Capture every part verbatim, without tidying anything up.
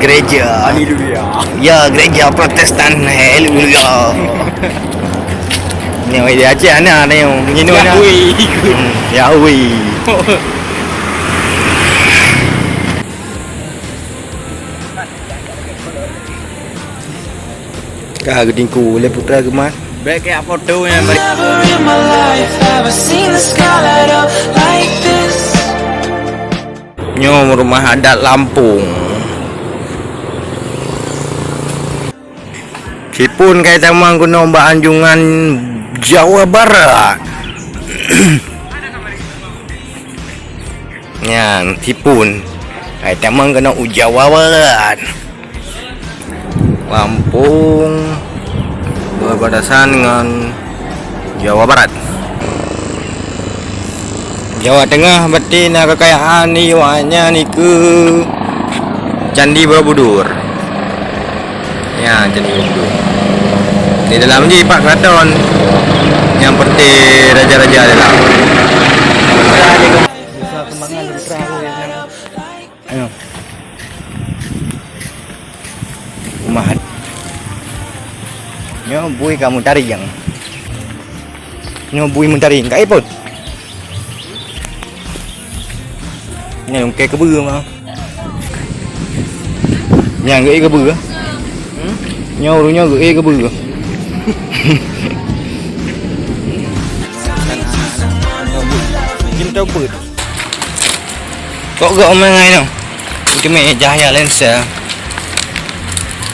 Gereja. Haleluya. Ya, gereja Protestan. Haleluya. Nyoe di Aceh na, nyoe. Nyoe na. Yahweh. Hmm, Yahweh. Ka geutingku lé putra geumat. Bèk kaya foto nyan. Never in my life ever seen the sky light up like this. Nyoe rumoh adat Lampung. Sipun kai tamong keunoe bak anjungan Jawa Barat. Nyan, sipun. Kai tamong keunoe u Jawa Barat. Lampung berbatasan dengan Jawa Barat. Jawa Tengah berarti na kekayaan di awaknyan nikeue Candi Borobudur. Ya, Candi Borobudur. Di dalam je pat keraton. Nyang berarti raja-raja dalam. Ayo. Rumah. Nyoe bui ka meutaring. Nyoe bui meutaring. Ka ipot. Nyoe lungkée keubeue mah. Nyang geuék keubeue. Nyoe ureueng nyoe geuék keubeue. Jim tau beuet. Kok gak umai ngai nyoe? Kami Cahaya Lensa.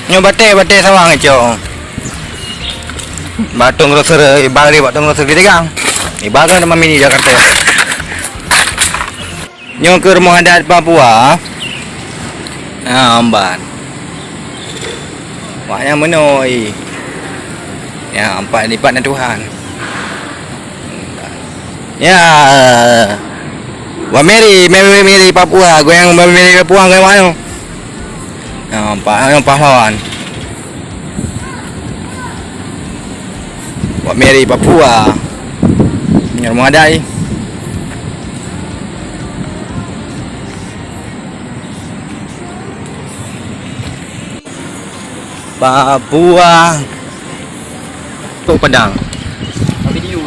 Nyoe batée, batée sawang cok. Batong Grocer, ibarat batong Grocer di Tegang. Ibarat nama mini Jakarta. Nyoe ke rumah adat Papua. Ha, amban. Wak nyang meunoe. Ya, empat lipat na Tuhan. Ya. Wak Mary, Mary, Mary Papua, goyang Mary Papua goyang mana? Ya, Pak, pahlawan. Wak Mary Papua. Yang memadai. Papua. Tok Padang. Video.